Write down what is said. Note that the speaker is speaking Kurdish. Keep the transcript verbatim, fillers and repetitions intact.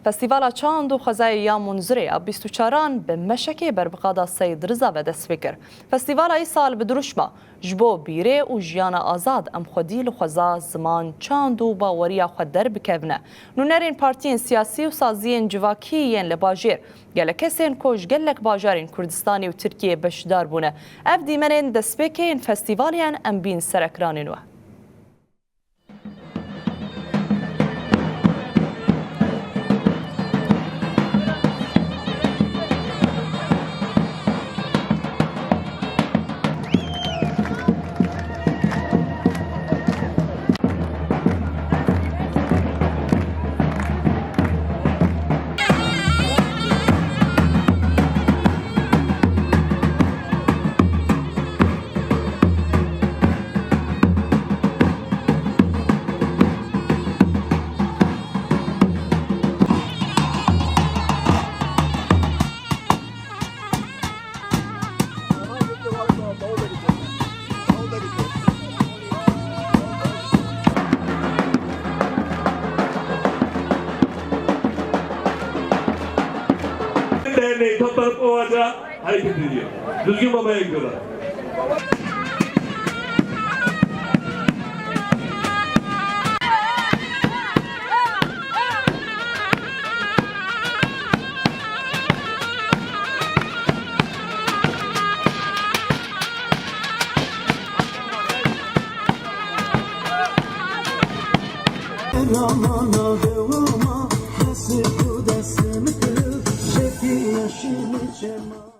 Festîvala Çand û Xwezayê ya Munzurê ya bîst û çaran bi meşekê berbiqada Seyîd Riza ve dest pê kir. Festîvala îsal bi dirûşma Ji bo bîrê û jiyana azad em xwedî li xweza, ziman, çand û baweriya xwe derbikevine. Nûnerên partiyên siyasî û saziyên civakî yên li bajêr, gelek kesên ku ji gelek bajarên Kurdistanê û Tirkiyê beşdar bûne. Ev dîmenên destpêkê yên festîvalê yên em bîn ser ekranên we. Derneği toplanıp ovaca hareket ediyor. Düzgün babaya gidiyorlar. Ramana dewama, dest ku dest min kir, şefî yaşî min çema.